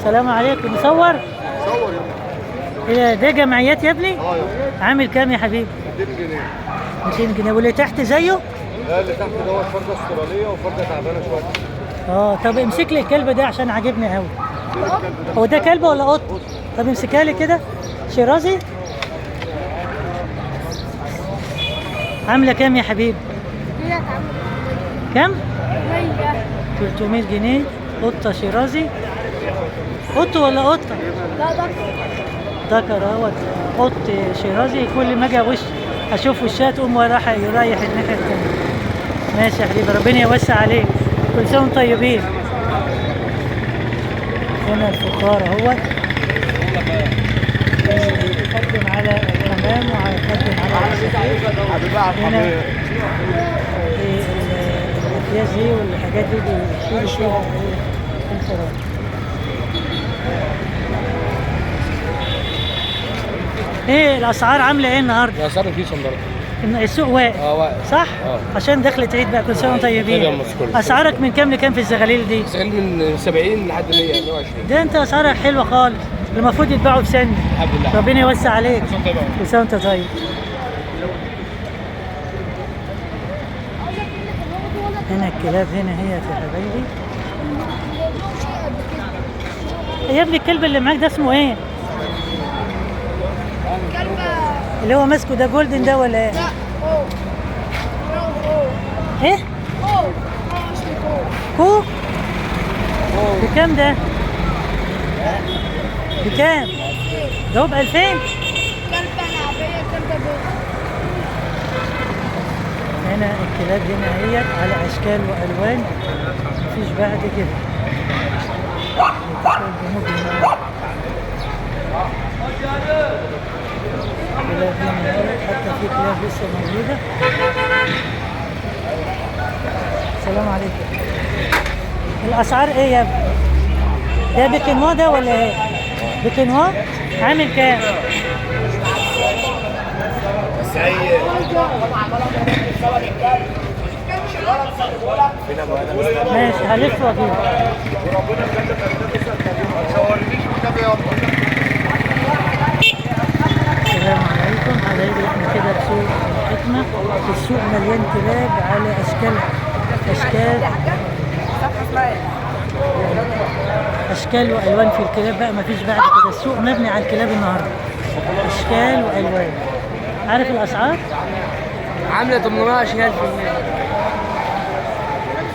السلام عليكم. مصور؟ صور يا ايه ده جمعيات يا ابني؟ اه يا عامل كام يا حبيبي؟ 200 جنيه. 200 جنيه. واللي تحت زيه؟ لا اللي تحت دوت فرده استراليه وفرده تعبانة شوية. اه طب امسك لي الكلب ده عشان عاجبني قوي. هو ده كلب ولا قط؟ طب امسكها لي كده. شيرازي. عامله كام يا حبيبي؟ كام؟ 300 جنيه. قطة شيرازي. قط ولا قطة؟ لا ده ذكر اهوت قط شيرازي. كل ما اجي اغش اشوف وشها تقوم رايح يريح الناحية الثانية. ماشي يا حبيبي، ربنا يوسع عليك، كل سنة وانتم طيبين. هنا الفخار اهوت بيقدم على الحمام وهيقدم على العصافير. هنا الاكياس دي والحاجات دي بيشيلوا فيها الفراخ. ايه الاسعار عامله ايه النهارده؟ الاسعار رخيصة النهارده. السوق واقف. اه واقف صح؟ اه. عشان دخلت عيد بقى. كل سنة وانتم طيبين. اسعارك من كام لكام في الزغاليل دي؟ الزغاليل من 70 لحد 100 120. ده انت اسعارك حلوة خالص، المفروض يتباعوا بسنة. الحمد لله، ربنا يوسع عليك. كل سنة وانت طيب. كل سنة وانت طيب. هنا الكلاب هنا هي يا حبايبي. يا ابني الكلب اللي معاك ده اسمه ايه؟ كلب اللي هو ماسكه ده golden ده ولا ايه؟ لا او او ايه؟ او اسمه كو؟ بكام ده؟ بكام؟ ده هو ب 2000؟ كلبة لعبية كلبة بيضاء. هنا الكلاب هنا هي على اشكال والوان، مفيش بعد كده. كلاب هنا اهي، حتى في كلاب لسه موجودة. السلام عليكم. الأسعار إيه يا ابني؟ ده بكنوا ده ولا إيه؟ بكنوا؟ عامل كام؟ ماشي هلف وأجيب. السلام عليكم حبايبي. احنا كده في سوق الحكمة. السوق مليان كلاب على اشكال اشكال والوان في الكلاب بقى، مفيش بعد كده. السوق مبني على الكلاب النهارده، اشكال والوان. عارف الاسعار؟ عامله 820,000 جنيه.